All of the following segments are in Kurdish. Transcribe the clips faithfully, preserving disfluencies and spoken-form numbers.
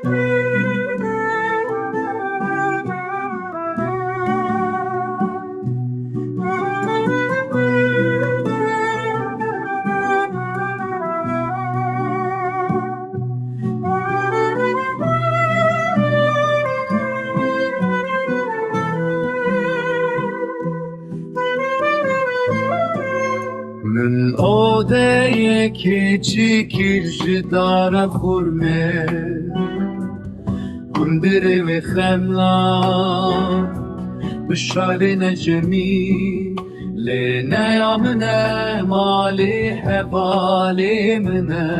Min odeyekê çêkir ji dara xurmê, hundirê wê xemla, bi şalê necemî, lê neya min e, malê hevalê min e.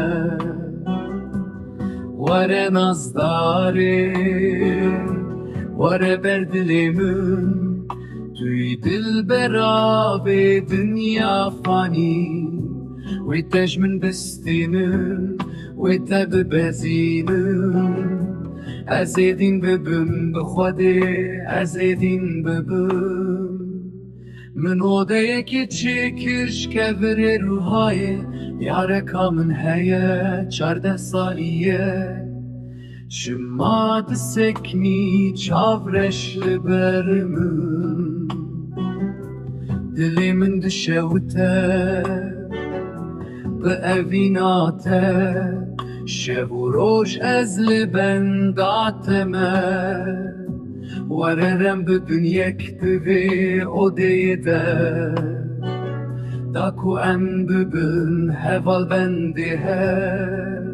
Were nazdarê, were ber dilê min, tu yî dilbera vê dinya fanî. Wê te ji min bistînin, wê te bibezînin. Ez êdîn bibim, bi Xwedê ez êdîn bibim. Min odeyekê çêkir ji kevirê ruhayê, yareka min heye çardeh salî ye. Çima diseknî çavreş li ber min? Dilê min dişewite bi evîna te, şev û roj ez li benda te me. Were rem bibin yek di vê odeyê de, da ku em bibin heval bendê hev.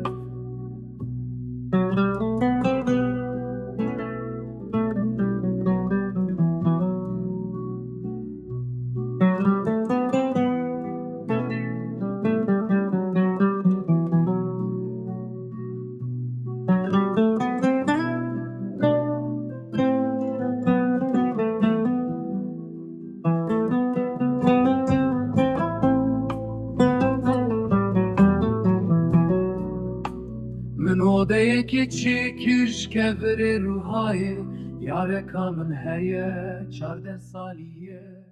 Min odeyekê çêkir ji kevirê ruhayê, yareka min heye çardeh salî ye.